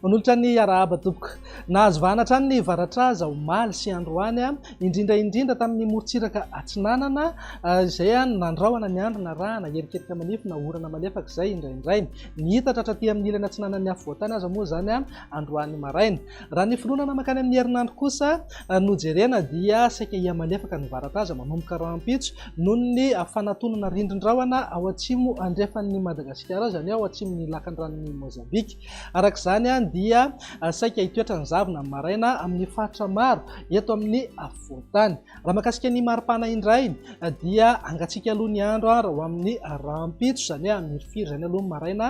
Manolotra ny arahaba tompoko. Nahazo vahana hatrany ny varatraza omaly sy androany, indrindra indrindra tamin'ny morontsiraka atsinanana izay nandrahona ny andro narahana erikerika manify na orana malefaka izay indraindray. Nihitatra hatraty amin'ny ilany atsinanan'ny afovoantany aza moa izany androany maraina. Raha ny fironana mankany amin'ny herinandro kosa no jerena dia saika hihamalefaka ny varatraza manomboka rahampitso noho ny fanatonana rindrin-drahona ao atsimo andrefan'i Madagasikara, izany hoe ao atsimon'ny lakandranon'i Mozambika. Araka izany dia saika hitoetra ny zavona amin'ny maraina amin'ny faritra maro eto amin'ny afovoan-tany. Raha mahakasika ny maripana indray dia hangatsiaka aloha ny andro raha ho amin'ny rahampitso, izany hoe hamirifiry izany aloha ny maraina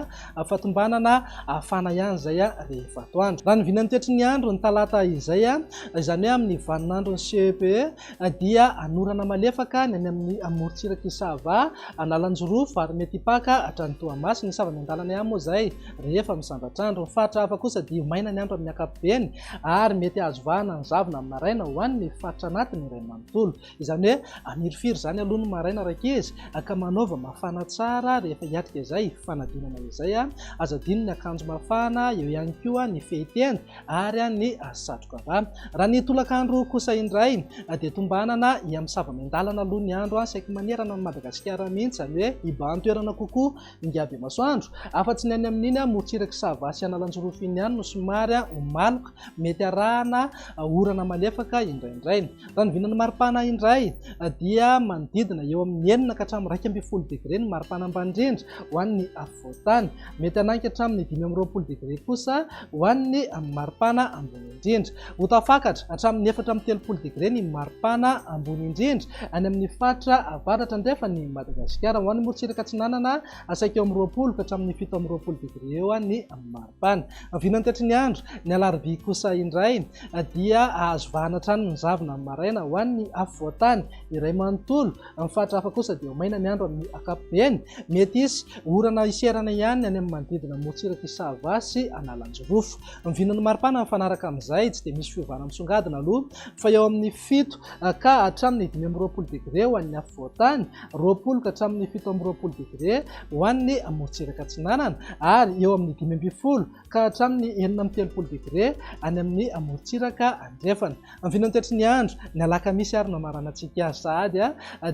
fa tombanana hafana ihany izay rehefa atoandro. Raha ny vinan'ny toetry ny andro ny talata izay, izany hoe amin'ny vaninandron'ny CEPE, dia hanorana malefaka ny any amin'ny morontsirak'i Sava, Analanjirofo ary mety hipaka hatrany Toamasina. Hisava miandalana ihany moa izay rehefa misandratr'andro. Ny faritra hafa kosa dia ho maina ny andro amin'ny ankapobeny ary mety hahazo vahana ny zavona amin'ny maraina ho an'ny faritra anatiny iray manontolo. Izany hoe hamirifiry izany aloha ny maraina rankizy ka manaova mafana tsara rehefa hiatrika izay fanadinana izay. Aza adino ny akanjo mafana, eo ihany koa ny fehitenda ary ny satroka ba. Raha ny tolakandro kosa indray dia tombanana hiamisava miandalana aloha ny andro saiky manerana an'i Madagasikara mihitsy, izany hoe hibahan-toerana kokoa ingahy Bemasoandro. Afa-tsy ny any amin'iny morontsirak'i Sava sy Analanjirofo iny ihany no somary ho maloka, mety arahana orana malefaka indraindray. Raha ny vinan'ny maripana indray dia manodidina eo amin'ny 6 ka hatramin'ny 11 degre ny maripana ambany indrindra ho an'ny afovoan-tany. Mety hanainga hatramin'ny 25 degre kosa ho an'ny maripana ambony indrindra. Ho tafakatra hatramin'ny 34 degre ny maripana ambony indrindra any amin'ny faritra avaratra andrefan'i Madagasikara. Ho an'ny morontsiraka atsinanana, saika eo amin'ny 20 ka hatramin'ny 27 degre eo ny maripana. Vinantetry ny andro, ny alarobia kosa indray dia hahazo vahana hatrany ny zavona amin'ny maraina ho an'ny afovoan-tany iray manontolo. Amin'ny faritra hafa kosa dia ho maina ny andro amin'ny ankapobeny. Mety hisy orana hiserana ihany any amin'ny manodidina morontsirak'i Sava sy Analanjirofo. Ny vinan'ny maripana mifanaraka amin'izay, tsy dia misy fiovana misongadina aloha fa eo amin'ny 7 ka hatramin'ny 25 degre ho an'ny afovoan-tany, 20 ka hatramin'ny 27 degre ho an'ny morontsiraka atsinanana ary eo amin'ny 15 ka hatramin'ny 36 degre any amin'ny morontsiraka andrefana. Amin'ny vinantetry ny andro, ny alakamisy ary no hamaranantsika azy sahady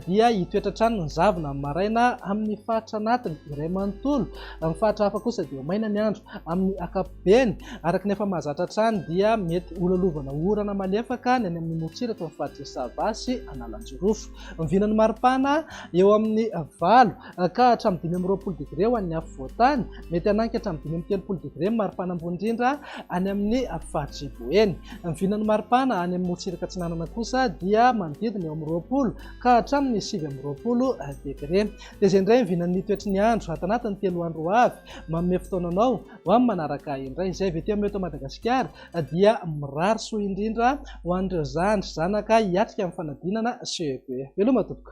dia hitoetra hatrany ny zavona amin'ny maraina amin'ny faritra anatiny iray manontolo. Amin'ny faritra hafa kosa dia ho maina ny andro amin'ny ankapobeny. Araka ny efa mahazatra hatrany dia mety holalovana orana malefaka ny any amin'ny morontsiraka ny faritr'i Sava sy Analanjirofo. Ny vinan'ny maripana eo amin'ny 8 ka hatramin'ny 25 degre ho an'ny afovoan-tany. Mety hanainga hatramin'ny 35 degre ny maripana ambony indrindra any amin'ny faritr'i Boeny. Ny vinan'ny maripana any amin'ny morontsiraka atsinanana kosa dia manodidina eo amin'ny 20 ka hatramin'ny 29 degre. Dia izay indray ny vinan'ny toetry ny andro ato anatin'ny 3 andro ho avy. Manome fotoana anao ho amin'ny manaraka indray. Izay avy ety amin'ny eto Madagasikara dia mirary soa indrindra ho an'ireo zandry zanaka hiatrika ny fanadinana CEPE. Veloma tompoko.